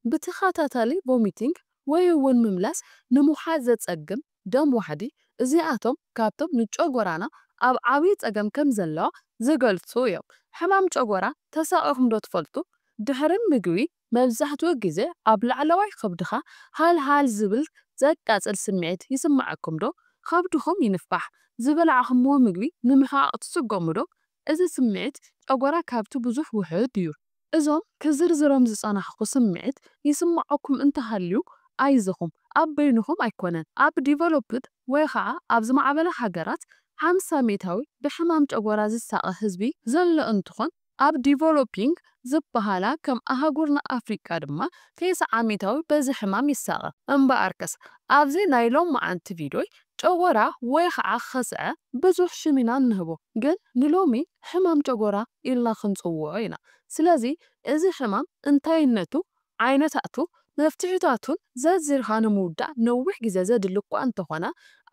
ብተኸታታሊ ቮሚቲንግ ወይ እውን ምምላስ ንምውሓድ ዘጸግም ደም ዋሕዲ፣ እዚኣቶም ካብቶም ንጨጎራና ኣብ ዓብዪ ጸገም ከም ዘለዋ ዝገልጹ እዮም። ሕማም ጨጎራ ተሳቒኹም ዶ ትፈልጡ? ድሕሪ ምግቢ መብዛሕትኡ ግዜ ኣብ ላዕለዋይ ከብድኻ ሃልሃል ዝብል ዘቃጽል ስምዒት ይስምዓኩም ዶ? ከብድኹም ይንፋሕ? ዝበላዕኹምዎ ምግቢ ንምሕቓቕ ትስገሙ ዶ? እዚ ስምዒት ጨጎራ ካብቲ ብዙሕ ውሑድ እዩ። እዞም ክዝርዝሮም ዝጸናሕኩ ስምዒት ይስምዓኩም እንተሃልዩ ኣይዘኹም፣ ኣብ በይንኹም ኣይኮነን። ኣብ ዲቨሎፕድ ወይ ኸዓ ኣብ ዝማዕበላ ሃገራት ሓምሳ ሚእታዊ ብሕማም ጨጎራ ዝሳቐ ህዝቢ ዘሎ እንትኾን፣ ኣብ ዲቨሎፒንግ ዝበሃላ ከም ኣህጉርና ኣፍሪቃ ድማ ተስዓ ሚእታዊ በዚ ሕማም ይሳቐ። እምበኣርከስ ኣብዚ ናይ ሎማዓንቲ ቪድዮይ ጨጎራ ወይ ኸዓ ኸስዐ ብዙሕ ሽም ኢና እንህቦ፣ ግን ንሎሚ ሕማም ጨጎራ ኢልና ክንጽውዖ ኢና። ስለዚ እዚ ሕማም እንታይነቱ፣ ዓይነታቱ፣ መፍትሒታቱን ዘርዚርካ ንምውዳእ ነዊሕ ግዜ ዘድሊ እኳ እንተኾነ፣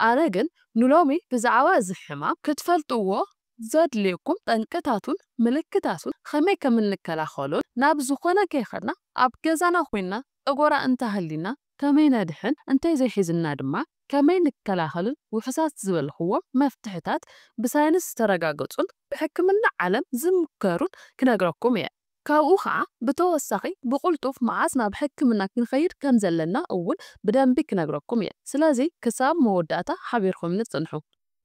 ኣነ ግን ንሎሚ ብዛዕባ እዚ ሕማም ክትፈልጥዎ ዘድልየኩም ጠንቅታቱን ምልክታቱን ከመይ ከም እንከላኸሉን ናብ ዝኾነ ከይኸድና ኣብ ገዛና ኮይንና ጨጎራ እንተሃሊና ከመይ ነድሕን እንታይ ዘይሒዝና ድማ ከመይ ንከላኸልን ውሑሳት ዝበልኽዎም መፍትሕታት ብሳይንስ ዝተረጋገጹን ብሕክምና ዓለም ዝምከሩን ክነግረኩም እየ። ካብኡ ኸዓ ብተወሳኺ ብቕልጡፍ መዓስ ናብ ሕክምና ክንኸይድ ከም ዘለና እውን ብደንቢ ክነግረኩም እየ። ስለዚ ክሳብ መወዳእታ ሓቢርኩምኒ ጽንሑ።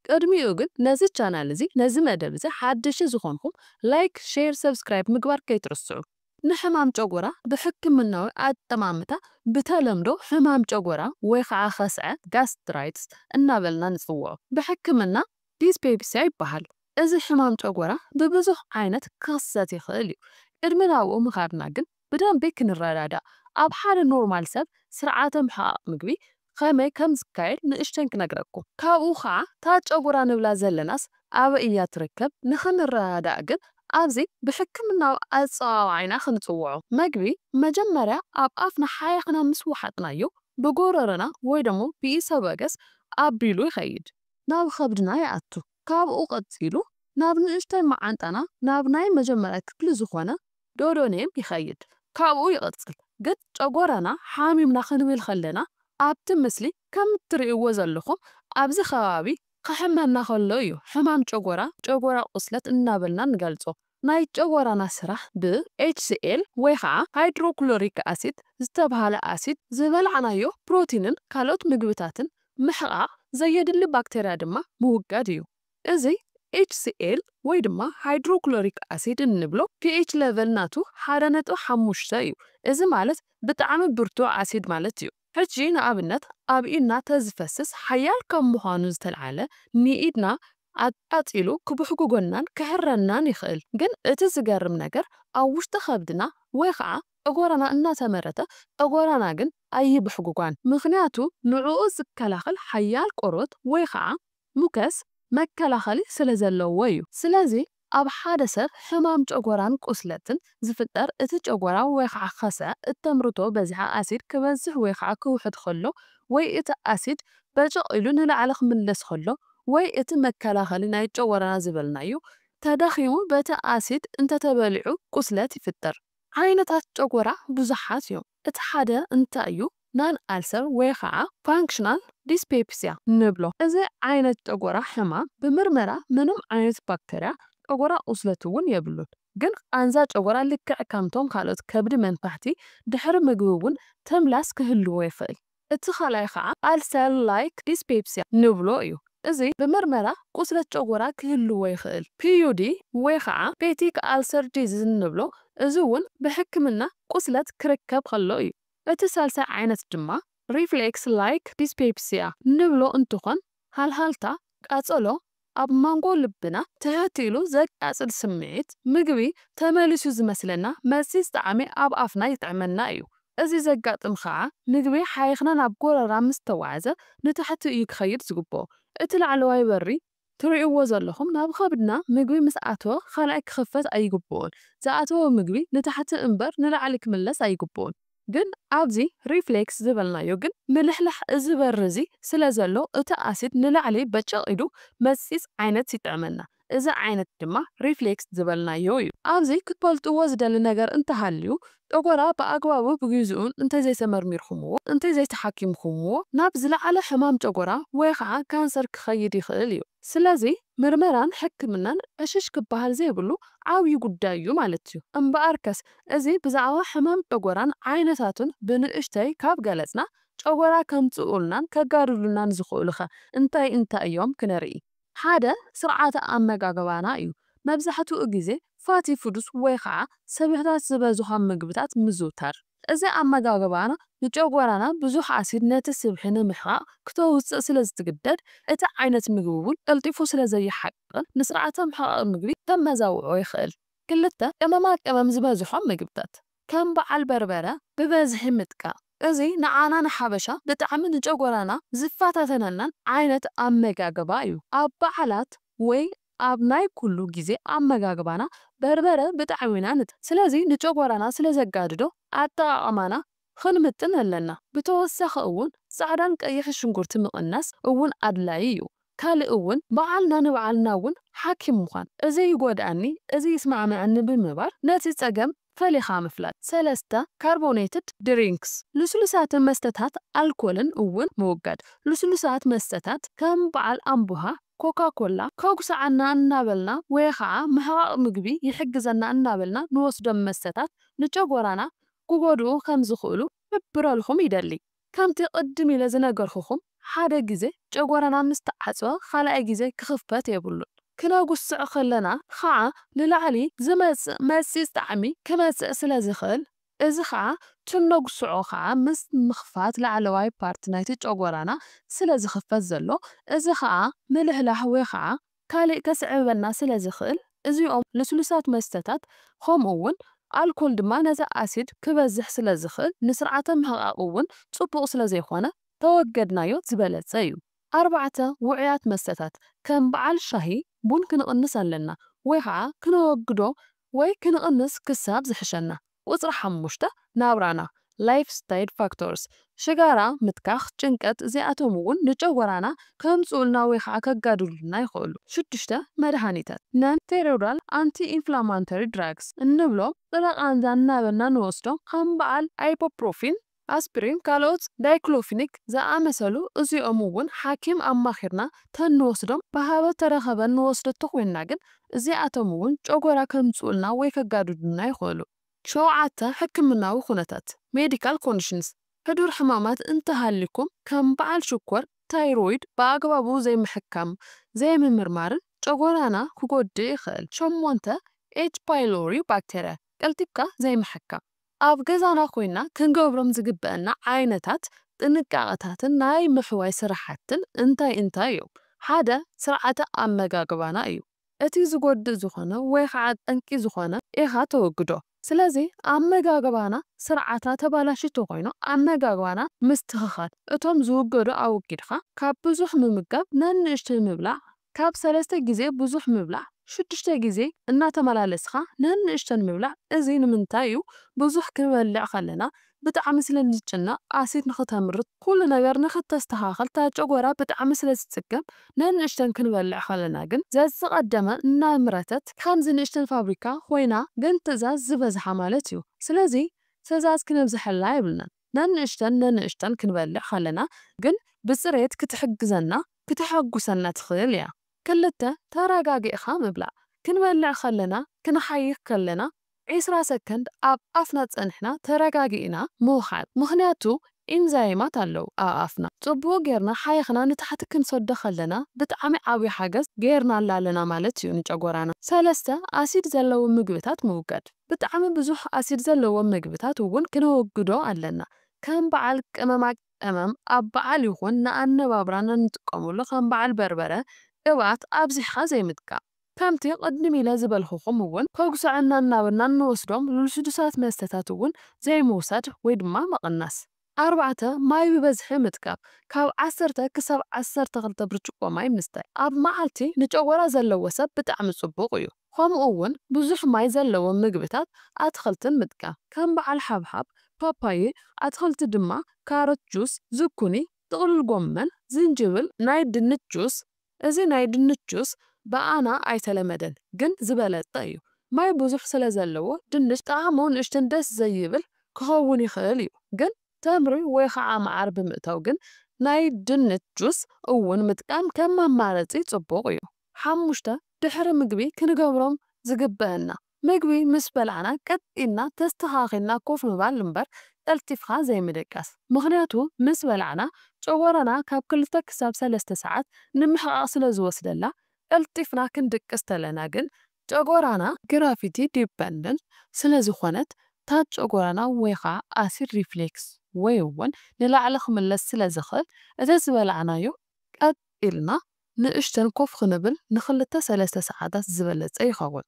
ቅድሚኡ ግን ነዚ ቻናል እዚ ነዚ መደብ እዚ ሓደሽቲ ዝኾንኩም ላይክ፣ ሼር፣ ሰብስክራይብ ምግባር ከይትርስዑ። ንሕማም ጨጎራ ብሕክምናዊ ኣጠማምታ ብተለምዶ ሕማም ጨጎራ ወይ ኸዓ ኸስዐ ጋስትራይትስ እናበልና ንጽውዖ። ብሕክምና ዲስፔፕሲያ ይበሃል። እዚ ሕማም ጨጎራ ብብዙሕ ዓይነት ክኽሰት ይኽእል እዩ። ቅድሚ ናብኡ ምኻድና ግን ብደንቢ ክንረዳዳእ፣ ኣብ ሓደ ኖርማል ሰብ ስርዓተ ምሕቓቕ ምግቢ ከመይ ከም ዝካየድ ንእሽተን ክነግረኩም። ካብኡ ኸዓ እታ ጨጎራ ንብላ ዘለናስ ኣበይ እያ ትርከብ? ንኽንረዳዳእ ግን ኣብዚ ብሕክምናዊ ኣጸዋውዓ ኢና ክንጽውዖ። መግቢ መጀመርያ ኣብ ኣፍና ሓይኽና ምስ ወሓጥናዮ ብጎረሮና ወይ ደሞ ብኢሶፋገስ ኣቢሉ ይኸይድ። ናብ ኸብድና ይኣቱ። ካብኡ ቀጺሉ ናብ ንእሽተይ መዓንጣና ናብ ናይ መጀመርያ ክፍሊ ዝኾነ ዶዶኔም ይኸይድ። ካብኡ ይቕጽል። ግን ጨጎራና ሓሚምና ክንብል ከለና ኣብቲ ምስሊ ከም እትርእይዎ ዘለኹም ኣብዚ ከባቢ ክሕመና ከሎ እዩ ሕማም ጨጎራ፣ ጨጎራ ቁስለት እናበልና ንገልጾ። ናይ ጨጎራና ስራሕ ብ ኤች ሲ ኤል ወይ ኸዓ ሃይድሮክሎሪክ ኣሲድ ዝተብሃለ ኣሲድ ዝበላዕናዮ ፕሮቲንን ካልኦት ምግብታትን ምሕቓቕ ዘየድሊ ባክተርያ ድማ ምውጋድ እዩ። እዚ ኤች ሲ ኤል ወይ ድማ ሃይድሮክሎሪክ ኣሲድ እንብሎ ፒ ኤች ሌቨል ናቱ ሓደ ነጥቢ ሓሙሽተ እዩ። እዚ ማለት ብጣዕሚ ብርቱዕ ኣሲድ ማለት እዩ። ሕጂ ንኣብነት ኣብ ኢድና ተዝፈስስ ሓያል ካብ ምዃኑ ዝተልዓለ ንኢድና ኣቃጺሉ ክብሕጉጎናን ክሕረናን ይኽእል። ግን እቲ ዝገርም ነገር ኣብ ውሽጢ ከብድና ወይ ኸዓ ጨጎራና እናተመረተ ጨጎራና ግን ኣይብሕጉጓን። ምኽንያቱ ንዕኡ ዝከላኸል ሓያል ቆርበት ወይ ኸዓ ሙከስ መከላኸሊ ስለ ዘለዎ እዩ። ስለዚ ኣብ ሓደ ሰብ ሕማም ጨጎራን ቁስለትን ዝፍጠር እቲ ጨጎራ ወይ ኸዓ ኸስዐ እተምርቶ በዝሒ ኣሲድ ክበዝሕ ወይ ኸዓ ክውሕድ ከሎ ወይ እቲ ኣሲድ በጨቕ ኢሉ ንላዕሊ ክምለስ ከሎ ወይ እቲ መከላኸሊ ናይ ጨጎራና ዝበልናዮ ተዳኺሙ በቲ ኣሲድ እንተተበሊዑ ቁስለት ይፍጠር። ዓይነታት ጨጎራ ብዙሓት እዮም። እቲ ሓደ እንታይ እዩ? ናን ኣልሰር ወይ ኸዓ ፋንክሽናል ዲስፔፕሲያ ንብሎ። እዚ ዓይነት ጨጎራ ሕማም ብምርመራ ምንም ዓይነት ባክተርያ ጨጎራ ቁስለት እውን የብሉን። ግን ቃንዛ ጨጎራ ልክዕ ከምቶም ካልኦት ከብዲ መንፋሕቲ ድሕሪ ምግቢ እውን ተምላስ ክህልዎ ይኽእል። እቲ ካልኣይ ኸዓ ኣልሰር ላይክ ዲስፔፕሲያ ንብሎ እዩ። እዚ ብምርመራ ቁስለት ጨጎራ ክህልዎ ይኽእል። ፒ ዩ ዲ ወይ ኸዓ ፔቲክ ኣልሰር ዲዚዝ ንብሎ፣ እዚ እውን ብሕክምና ቁስለት ክርከብ ከሎ እዩ። እቲ ሳልሳይ ዓይነት ድማ ሪፍሌክስ ላይክ ዲስፔፕሲያ ንብሎ እንትኾን፣ ሃልሃልታ፣ ቃጸሎ፣ ኣብ መንጎ ልብና ትሕት ኢሉ ዘቃጽል ስምዒት፣ ምግቢ ተመሊሱ ዝመስለና መጺጽ ጣዕሚ ኣብ ኣፍና ይጥዕመና እዩ። እዚ ዘጋጥም ኸዓ ምግቢ ሓይኽና ናብ ጎረራ ምስ ተዋዕዘ ንታሕቲ እዩ ክኸይድ ዝግብኦ። እቲ ላዕለዋይ በሪ ትርእይዎ ዘለኹም ናብ ኸብድና ምግቢ ምስ ኣተወ ካልኣይ ክኽፈት ኣይግብኦን። ዝኣተወ ምግቢ ንታሕቲ እምበር ንላዕሊ ክምለስ ኣይግብኦን። ግን ኣብዚ ሪፍሌክስ ዝበልናዮ ግን ምልሕላሕ እዚ በሪ እዚ ስለ ዘሎ እቲ ኣሲድ ንላዕሊ በጨቕ ኢሉ መጺጽ ዓይነት ይጥዕመና። እዚ ዓይነት ድማ ሪፍሌክስ ዝበልናዮ እዩ። ኣብዚ ክትፈልጥዎ ዝደሊ ነገር እንተሃልዩ፣ ጨጎራ ብኣግባቡ ብግዜኡን እንተዘይተመርሚርኩምዎ፣ እንተዘይተሓኪምኩምዎ፣ ናብ ዝለዓለ ሕማም ጨጎራ ወይ ኸዓ ካንሰር ክኸይድ ይኽእል እዩ። ስለዚ ምርመራን ሕክምናን ዕሽሽ ክበሃል ዘይብሉ ዓብዪ ጉዳይ እዩ ማለት እዩ። እምበኣርከስ እዚ ብዛዕባ ሕማም ጨጎራን ዓይነታቱን ብንእሽተይ ካብ ገለጽና፣ ጨጎራ ከምጽኡልናን ከጋድሉልናን ዝኽእሉኸ እንታይ እንታይ እዮም ክነርኢ። ሓደ፣ ስርዓተ ኣመጋግባና እዩ። መብዛሕትኡ ግዜ ፋቲ ፉድስ ወይ ኸዓ ስብሕታት ዝበዝሖም ምግብታት ምዝውታር። እዚ ኣመጋግባና ንጨጎራና ብዙሕ ኣሲድ ነቲ ስብሒ ንምሕቓቕ ክተውፅእ ስለ ዝትግደድ፣ እቲ ዓይነት ምግቢ እውን ቀልጢፉ ስለ ዘይሓቅቕን ንስርዓተ ምሕቓቕ ምግቢ ከመዛውዖ ይኽእል። ክልተ፣ ቅመማ ቅመም ዝበዝሖም ምግብታት ከም በዓል በርበረ ብበዝሒ ምጥቃም። እዚ ንዓና ንሓበሻ ብጣዕሚ ንጨጎራና ዝፈታተነናን ዓይነት ኣመጋግባ እዩ። ኣብ በዓላት ወይ ኣብ ናይ ኩሉ ግዜ ኣመጋግባና በርበረ ብጣዕሚ ኢና ንጥ-፣ ስለዚ ንጨጎራና ስለ ዘጋድዶ ኣጠቓቕማና ክንምጥን ኣለና። ብተወሳኺ እውን ጻዕዳን ቀይሕ ሽንጉርቲ ምቕናስ እውን ኣድላዪ እዩ። ካልእ እውን በዓልና ንበዓልና እውን ሓኪም ምዃን። እዚ ይጎድኣኒ፣ እዚ ይስማዕምዐኒ ብምባል ነቲ ጸገም ፈሊኻ ምፍላጥ። ሰለስተ፣ ካርቦኔትድ ድሪንክስ፣ ልስሉሳትን መስተታት ኣልኮልን እውን ምውጋድ። ልስሉሳት መስተታት ከም በዓል ኣምቡሃ፣ ኮካ ኮላ ከጉስዓና እናበልና ወይ ኸዓ ምሕቓቕ ምግቢ ይሕግዘና እናበልና ንወስዶም መስተታት ንጨጎራና ክጎድኡ ከም ዝኽእሉ ክሕብረልኩም ይደሊ። ከምቲ ቅድም ኢለ ዝነገርኩኹም፣ ሓደ ግዜ ጨጎራና ምስ ተዓጽወ፣ ካልኣይ ግዜ ክኽፈት የብሉን። ክነጉስዕ ከለና ኸዓ ንላዕሊ ዝመጽእ መጺጽ ጣዕሚ ክመጽእ ስለ ዝኽእል፣ እዚ ኸዓ ትነጉስዖ ኸዓ ምስ ምኽፋት ላዕለዋይ ፓርቲ ናይቲ ጨጎራና ስለ ዝኽፈት ዘሎ፣ እዚ ኸዓ ምልህላህ ወይ ኸዓ ካልእ ከስዕበና ስለ ዝኽእል፣ እዚኦም ልስሉሳት መስተታት ከምኡ እውን ኣልኮል ድማ ነዚ ኣሲድ ክበዝሕ ስለ ዝኽእል ንስርዓተ ምሕቓቕ እውን ጽቡቕ ስለ ዘይኮነ ተወገድናዮ ዝበለጸ እዩ። ኣርባዕተ፣ ውዑያት መስተታት ከም በዓል ሻሂ፣ ቡን ክንቕንስ ኣለና ወይ ኸዓ ክነወግዶ ወይ ክንቕንስ ክሳብ ዝሕሸና። ቁጽሪ ሓሙሽተ፣ ናብራና፣ ላይፍ ስታይል ፋክተርስ፣ ሽጋራ፣ ምትካኽ፣ ጭንቀት፣ እዚኣቶም እውን ንጨጎራና ከምጽኡልና ወይ ኸዓ ከጋድሉልና ይኽእሉ። ሽዱሽተ፣ መድሃኒታት፣ ነን ስቴሮይዳል ኣንቲ ኢንፍላማቶሪ ድራግስ እንብሎም ጥረ ቃንዛ እናበልና ንወስዶም ከም በዓል ኣይፖፕሮፊን፣ ኣስፕሪን፣ ካልኦት ዳይክሎፊኒክ ዝኣመሰሉ፣ እዚኦም እውን ሓኪም ኣማኺርና ተንወስዶም ብሃበ ተረኸበ ንወስዶ ተኾይንና ግን እዚኣቶም እውን ጨጎራ ከምጽኡልና ወይ ከጋድዱልና ይኽእሉ። ሸውዓተ፣ ሕክምናዊ ኩነታት፣ ሜዲካል ኮንዲሽንስ፣ ሕዱር ሕማማት እንተሃልዩኩም ከም በዓል ሽኮር፣ ታይሮይድ ብኣግባቡ ዘይምሕካም፣ ዘይምምርማርን ጨጎራና ክጎድእ ይኽእል። ሸሞንተ፣ ኤች ፓይሎሪ ባክቴርያ ቀልጢፍካ ዘይምሕካም። ኣብ ገዛና ኮይና ክንገብሮም ዝግበአና ዓይነታት ጥንቃቐታትን ናይ ምሕዋይ ስራሕትን እንታይ እንታይ እዮም? ሓደ፣ ስርዓተ ኣመጋግባና እዩ። እቲ ዝጎድእ ዝኾነ ወይ ኸዓ ጠንቂ ዝኾነ ኢኻ ተወግዶ። ስለዚ ኣመጋግባና ስርዓትና ተባላሽዩ ተኾይኑ ኣመጋግባና ምስትኽኻል፣ እቶም ዝውገዱ ኣወጊድኻ ካብ ብዙሕ ምምጋብ ነንእሽተይ ምብላዕ፣ ካብ ሰለስተ ግዜ ብዙሕ ምብላዕ፣ ሽዱሽተ ግዜ እናተመላለስኻ ነንእሽተን ምብላዕ። እዚ ንምንታይ እዩ? ብዙሕ ክንበልዕ ከለና ብጣዕሚ ስለ ንጭነቕ ኣሲድ ንኽተምርት ኩሉ ነገር ንኽተስተኻኸል እታ ጨጎራ ብጣዕሚ ስለ ዝጽገም ነንእሽተን ክንበልዕ ከለና ግን ዘዝቐደመ እናምረተት ከምዚ ንእሽተን ፋብሪካ ኮይና ግን ትእዛዝ ዝበዝሓ ማለት እዩ። ስለዚ ትእዛዝ ክነብዝሐላ የብልናን። ነንእሽተን ነንእሽተን ክንበልዕ ከለና ግን ብጽሬት ክትሕግዘና ክተሐጉሰና ትኽእል እያ። ክልተ፣ ተረጋጊእኻ ምብላዕ። ክንበልዕ ከለና ክንሓይኽ ከለና ዒስራ ሰከንድ ኣብ ኣፍና ጸኒሕና ተረጋጊእና ምውሓጥ። ምኽንያቱ ኢንዛይማት ኣለዉ ኣብ ኣፍና። ጽቡቕ ጌርና ሓይኽና ንታሕቲ ክንሰዶ ከለና ብጣዕሚ ዓብዪ ሓገዝ ጌርናላ ኣለና ማለት እዩ ንጨጎራና። ሰለስተ፣ ኣሲድ ዘለዎም ምግብታት ምውጋድ። ብጣዕሚ ብዙሕ ኣሲድ ዘለዎም ምግብታት እውን ክነወግዶ ኣለና። ከም በዓል ቅመማ ቅመም ኣብ በዓል ይኹን ንኣነባብራና ንጥቀመሉ ከም በዓል በርበረ፣ ቅብኣት ኣብዚሕኻ ዘይምጥቃም። ከምቲ ቅድም ኢለ ዝበልኹኹም እውን ከጉስዐና እናበልና እንወስዶም ልስሉሳት መስተታት እውን ዘይምውሳድ ወይ ድማ ምቕናስ። ኣርባዕተ፣ ማይ ብበዝሒ ምጥቃም። ካብ ዓሰርተ ክሳብ ዓሰርተ ክልተ ብርጭቆ ማይ ምስታይ ኣብ መዓልቲ ንጨጎራ ዘለዎ ሰብ ብጣዕሚ ጽቡቕ እዩ። ከምኡ እውን ብዙሕ ማይ ዘለዎም ምግብታት ኣትኽልትን ምጥቃም ከም በዓል ሓብሓብ፣ ፓፓየ፣ ኣትኽልቲ ድማ ካሮት ጁስ፣ ዝኩኒ፣ ጥቕልል ጎመን፣ ዝንጅብል፣ ናይ ድንች ጁስ። እዚ ናይ ድንች ጁስ ብኣና ኣይተለመደን፣ ግን ዝበለጸ እዩ። ማይ ብዙሕ ስለ ዘለዎ ድንሽ ጣዕሙ ንእሽተን ደስ ዘይብል ክኸውን ይኽእል እዩ፣ ግን ተምሪ ወይ ኸዓ መዓር ብምእታው ግን ናይ ድንች ጁስ እውን ምጥቃም ከም ኣማራጺ ጽቡቕ እዩ። ሓሙሽተ፣ ድሕሪ ምግቢ ክንገብሮም ዝግበአና። ምግቢ ምስ በላዕና ቀጥ ኢልና ተስተኻኺልና ኮፍ ምባል እምበር ቀልጢፍካ ዘይምድቃስ። ምኽንያቱ ምስ በላዕና ጨጎራና ካብ ክልተ ክሳብ ሰለስተ ሰዓት ንምሕቓቕ ስለ ዝወስደላ ቀልጢፍና ክንድቅስ ተለና ግን ጨጎራና ግራቪቲ ዲፐንደንት ስለ ዝኾነት ታች ጨጎራና ወይ ኸዓ ኣሲድ ሪፍሌክስ ወይ እውን ንላዕሊ ክምለስ ስለ ዝኽእል እቲ ዝበላዕናዮ ቀጥ ኢልና ንእሽተን ኮፍ ክንብል ንኽልተ ሰለስተ ሰዓታት ዝበለጸ ይኸውን።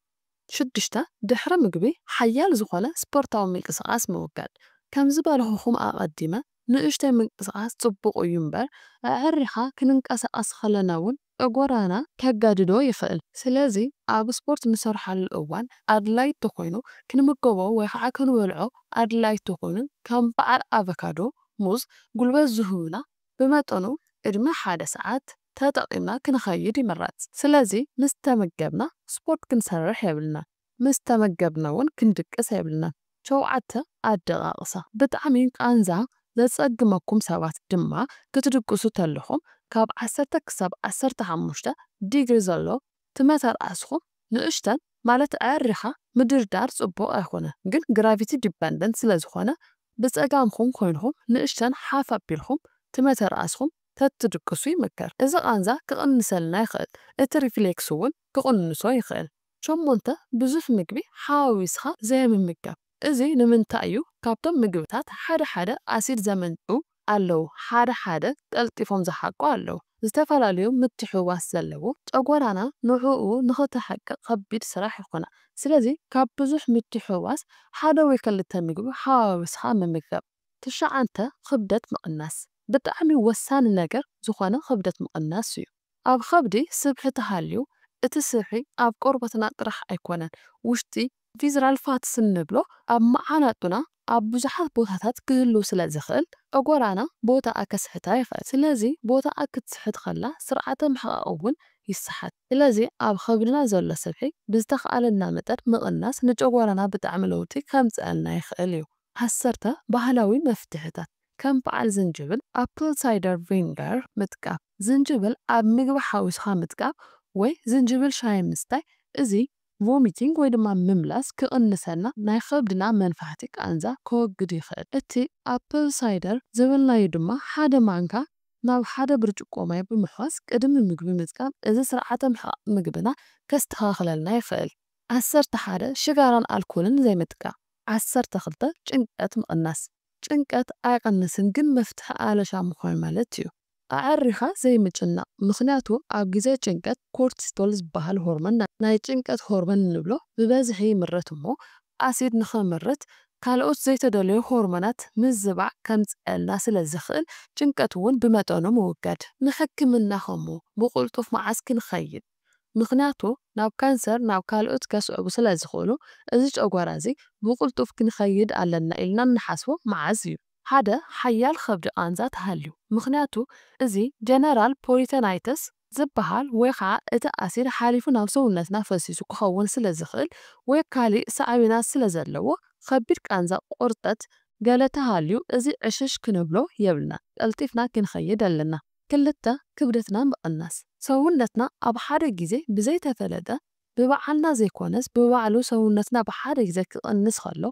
ሽዱሽተ፣ ድሕሪ ምግቢ ሓያል ዝኾነ ስፖርታዊ ምንቅስቓስ ምውጋድ። ከም ዝበልኹኹም ኣቐዲመ ንእሽተይ ምንቅስቓስ ጽቡቕ እዩ እምበር ኣዕሪኻ ክንንቀሳቐስ ከለና እውን ጨጎራና ከጋድዶ ይኽእል። ስለዚ ኣብ ስፖርት ንሰርሓሉ እዋን ኣድላይ ተኾይኑ ክንምገቦ ወይ ኸዓ ክንበልዖ ኣድላይ ተኾይኑ ከም በዓል ኣቨካዶ፣ ሙዝ ጉልበት ዝህቡና ብመጠኑ ቅድሚ ሓደ ሰዓት ተጠቒምና ክንኸይድ ይምረጽ። ስለዚ ምስ ተመገብና ስፖርት ክንሰርሕ የብልና። ምስ ተመገብና እውን ክንድቅስ የብልና። ሸውዓተ ኣደቓቕሳ። ብጣዕሚ ቃንዛ ዘጸግመኩም ሰባት ድማ ክትድቅሱ ተለኹም ካብ ዓሰርተ ክሳብ ዓሰርተ ሓሙሽተ ዲግሪ ዘሎ ትመተርኣስኹም ንእሽተን ማለት ኣዕሪኻ ምድርዳር ጽቡቕ ኣይኮነ፣ ግን ግራቪቲ ዲፐንደንት ስለ ዝኾነ ብጸጋምኹም ኮይንኹም ንእሽተን ሓፍ ኣቢልኩም ትመተርኣስኹም ተትድቅሱ ይምከር። እዚ ቃንዛ ክቕንሰልና ይኽእል፣ እቲ ሪፍሌክስ እውን ክቕንሶ ይኽእል። ሸሞንተ ብዙሕ ምግቢ ሓዋዊስኻ ዘይምምጋብ። እዚ ንምንታይ እዩ? ካብቶም ምግብታት ሓደ ሓደ ኣሲድ ዘመንጩ ኣለዉ፣ ሓደ ሓደ ቀልጢፎም ዝሓቁ ኣለዉ። ዝተፈላለዩ ምትሕውዋስ ዘለዎ ጨጎራና ንዕኡ ንኽተሓቅቕ ከቢድ ስራሕ ይኾና። ስለዚ ካብ ብዙሕ ምትሕውዋስ ሓደ ወይ ክልተ ምግቢ ሓዋዊስኻ ምምጋብ። ትሽዓተ ክብደት ምቕናስ። ብጣዕሚ ወሳኒ ነገር ዝኾነ ክብደት ምቕናስ እዩ። ኣብ ከብዲ ስብሒ ተሃልዩ እቲ ስብሒ ኣብ ቆርበትና ጥራሕ ኣይኮነን፣ ውሽጢ ቪዝራል ፋትስ እንብሎ ኣብ መዓናጡና ኣብ ብዙሓት ቦታታት ክህሉ ስለ ዝኽእል ጨጎራና ቦታኣ ከስሕታ ይኽእል። ስለዚ ቦታኣ ክትስሕት ከላ ስርዓተ ምሕቓቕ እውን ይስሓት። ስለዚ ኣብ ከብድና ዘሎ ስብሒ ብዝተኽኣለና መጠን ምቕናስ ንጨጎራና ብጣዕሚ ለውጢ ከምፅኣልና ይኽእል እዩ። ዓሰርተ ባህላዊ መፍትሕታት ከም በዓል ዝንጅብል፣ ኣፕል ሳይደር ቪንገር ምጥቃም። ዝንጅብል ኣብ ምግቢ ሓዊስኻ ምጥቃም ወይ ዝንጅብል ሻሂ ምስታይ እዚ ቮሚቲንግ ወይ ድማ ምምላስ ክቕንሰልና ናይ ከብድና መንፋሕቲ ቃንዛ ከወግድ ይኽእል። እቲ ኣፕል ሳይደር ዝበልናዮ ድማ ሓደ ማንካ ናብ ሓደ ብርጭቆ ማይ ብምሕዋስ ቅድሚ ምግቢ ምጥቃም እዚ ስርዓተ ምሕቓቕ ምግብና ከስተኻኽለልና ይኽእል። ዓሰርተ ሓደ ሽጋራን ኣልኮልን ዘይምጥቃም። ዓሰርተ ክልተ ጭንቀት ምቕናስ። ጭንቀት ኣይቐንስን ግን መፍትሒ ኣለሻ ምዃን ማለት እዩ። ኣዐሪኻ ዘይምጭናቕ፣ ምኽንያቱ ኣብ ግዜ ጭንቀት ኮርቲሶል ዝበሃል ሆርሞን ናይ ጭንቀት ሆርሞን እንብሎ ብበዝሒ ይምረት እሞ ኣሲድ ንኸምርት ካልኦት ዘይተደለዩ ሆርሞናት ምዝባዕ ከምፅኣልና ስለ ዝኽእል ጭንቀት እውን ብመጠኑ ምውጋድ። ንሕክምና ኸሞ ብቕልጡፍ መዓስ ክንኸይድ? ምኽንያቱ ናብ ካንሰር ናብ ካልኦት ከስዕቡ ስለ ዝኽእሉ እዚ ጨጓራ እዚ ብቕልጡፍ ክንኸይድ ኣለና ኢልና እንሓስቦ መዓዝ እዩ? ሓደ ሓያል ኸብዲ ቃንዛ ተሃልዩ። ምኽንያቱ እዚ ጀነራል ፖሪቶናይተስ ዝበሃል ወይ ኸዓ እቲ ኣሲድ ሓሊፉ ናብ ሰውነትና ፈሲሱ ክኸውን ስለ ዝኽእል ወይ ካሊእ ሳዕቤናት ስለ ዘለዎ ኸቢድ ቃንዛ ቁርጠት ገለ ተሃልዩ እዚ ዕሽሽ ክንብሎ የብልና ቀልጢፍና ክንኸይድ ኣለና። ክልተ ክብደትና ምቕናስ። ሰውነትና ኣብ ሓደ ግዜ ብዘይተፈለጠ ብባዕልና ዘይኮነስ ብባዕሉ ሰውነትና ብሓደ ግዜ ክቕንስ ከሎ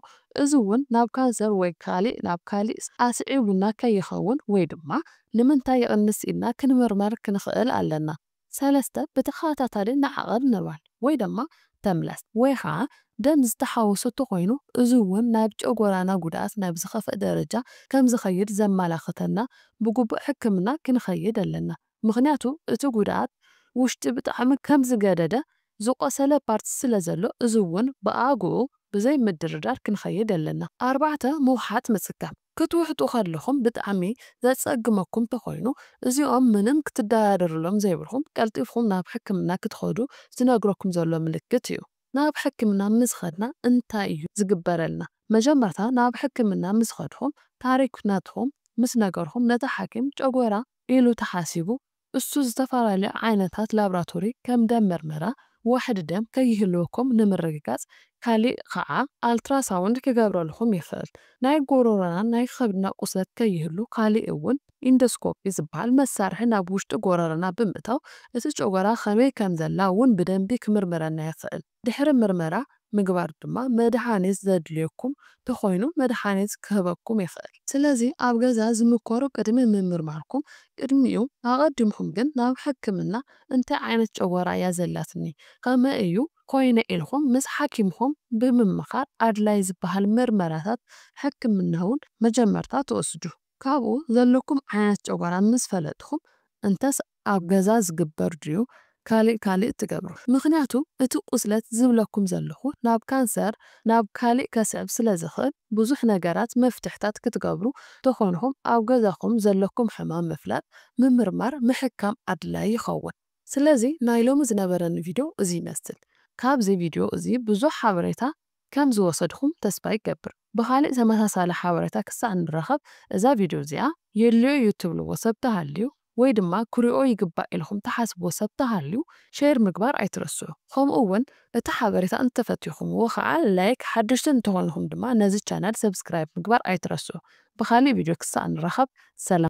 እዚ እውን ናብ ካንሰር ወይ ካሊእ ናብ ካሊእ ኣስዒቡና ከይኸውን ወይ ድማ ንምንታይ ይቕንስ ኢልና ክንምርመር ክንኽእል ኣለና። ሰለስተ ብተኸታታሊ ንዓቐብ ምባል ወይ ድማ ተምለስ ወይ ኸዓ ደም ዝተሓወሶ ተኾይኑ እዚ እውን ናብ ጨጎራና ጉድኣት ናብ ዝኸፍእ ደረጃ ከም ዝኸይድ ዘመላኽተና ብግቡእ ሕክምና ክንኸይድ ኣለና። ምኽንያቱ እቲ ጉድኣት ውሽጢ ብጣዕሚ ከም ዝገደደ ዝቆሰለ ፓርት ስለ ዘሎ እዚ እውን ብኣግኡ ብዘይ ምድርዳር ክንኸይድ ኣለና። ኣርባዕተ ምውሓጥ ምፅጋብ። ክትውሕጡ ከለኹም ብጣዕሚ ዘፀግመኩም ተኾይኑ እዚኦም ምንም ክትደራደርሎም ዘይብልኩም ቀልጢፍኩም ናብ ሕክምና ክትኸዱ ዝነግረኩም ዘሎ ምልክት እዩ። ናብ ሕክምና ምስ ኸድና እንታይ እዩ ዝግበረልና? መጀመርታ ናብ ሕክምና ምስ ኸድኹም ታሪክ ናትኹም ምስ ነገርኹም ነቲ ሓኪም ጨጎራ ኢሉ ተሓሲቡ እሱ ዝተፈላለዩ ዓይነታት ላብራቶሪ ከም ደም መርመራ፣ ዋሕዲ ደም ከይህልወኩም ንምርግጋጽ፣ ካሊእ ኸዓ ኣልትራሳውንድ ክገብረልኹም ይኽእል። ናይ ጎሮሮና ናይ ከብድና ቁስለት ከይህሉ ካሊእ እውን ኢንዶስኮፒ ዝበሃል መሳርሒ ናብ ውሽጢ ጎሮሮና ብምእታው እቲ ጨጎራ ከመይ ከም ዘላ እውን ብደንቢ ክምርምረና ይኽእል። ድሕሪ ምርመራ ምግባር ድማ መድሃኒት ዘድልየኩም ተኾይኑ መድሃኒት ክህበኩም ይኽእል። ስለዚ ኣብ ገዛ ዝምከሩ ቅድሚ ምምርማርኩም ቅድሚኡ ኣቐዲምኩም ግን ናብ ሕክምና እንታይ ዓይነት ጨጎራ እያ ዘላትኒ ከመይ እዩ ኮይነ ኢልኩም ምስ ሓኪምኩም ብምምኻር ኣድላይ ዝበሃል ምርመራታት ሕክምናውን መጀመርታ ትወስዱ። ካብኡ ዘለኩም ዓይነት ጨጎራ ምስ ፈለጥኩም እንተስ ኣብ ገዛ ዝግበር ድዩ ካልእ ካልእ ትገብሩ። ምኽንያቱ እቲ ቁስለት ዝብለኩም ዘለኹ ናብ ካንሰር ናብ ካልእ ከስዕብ ስለ ዝኽእል ብዙሕ ነገራት መፍትሕታት ክትገብሩ ተኾንኹም ኣብ ገዛኹም ዘለኩም ሕማም ምፍላጥ ምምርማር ምሕካም ኣድላይ ይኸውን። ስለዚ ናይ ሎሚ ዝነበረኒ ቪድዮ እዚ ይመስል። ካብዚ ቪድዮ እዚ ብዙሕ ሓበሬታ ከም ዝወሰድኹም ተስፋ ይገብር። ብኻልእ ተመሳሳሊ ሓበሬታ ክሳዕ ንራኸብ እዛ ቪድዮ እዚኣ የድልዮ እዩ ትብልዎ ሰብ ተሃልዩ ወይ ድማ ክሪኦ ይግባእ ኢልኹም ትሓስብዎ ሰብ ተሃልዩ ሼር ምግባር ኣይትረስዑ። ከምኡ እውን እቲ ሓበሬታ እንተፈቲኹምዎ ከዓ ላይክ፣ ሓደሽቲ እንተኾንኹም ድማ ነዚ ቻናል ሰብስክራይብ ምግባር ኣይትረስዑ። ብኻልእ ቪድዮ ክሳዕ ንራኸብ ሰላም።